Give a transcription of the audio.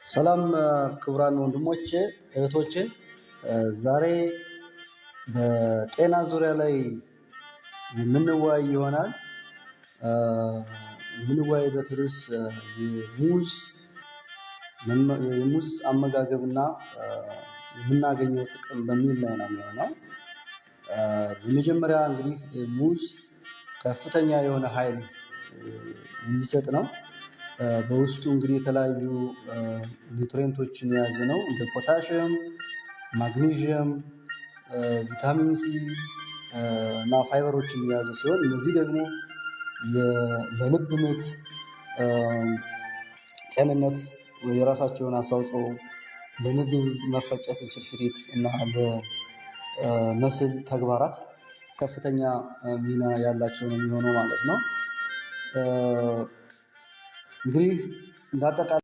ሰላም ክቡራን ወንድሞቼ እህቶቼ፣ ዛሬ በጤና ዙሪያ ላይ የምንወያይ ይሆናል። የምንወያይበት ርዕስ የሙዝ አመጋገብና የምናገኘው ጥቅም በሚል ላይ ነው የሚሆነው። የመጀመሪያ እንግዲህ ሙዝ ከፍተኛ የሆነ ኃይል የሚሰጥ ነው። በውስጡ እንግዲህ የተለያዩ nutrient ኦችን የያዘ ነው። እንደ ፖታሽየም፣ ማግኒዥየም፣ ቪታሚን ሲ እና ፋይበሮችን የያዘ ሲሆን እነዚህ ደግሞ ለልብ ምት ጤንነት የራሳቸውን አስተዋጽኦ፣ ለምግብ መፈጨት እንሽርሽሪት እና ለ muscle ተግባራት ከፍተኛ ሚና ያላቸው ነው የሚሆነው ማለት ነው። እንግዲህ እንደ አጠቃላይ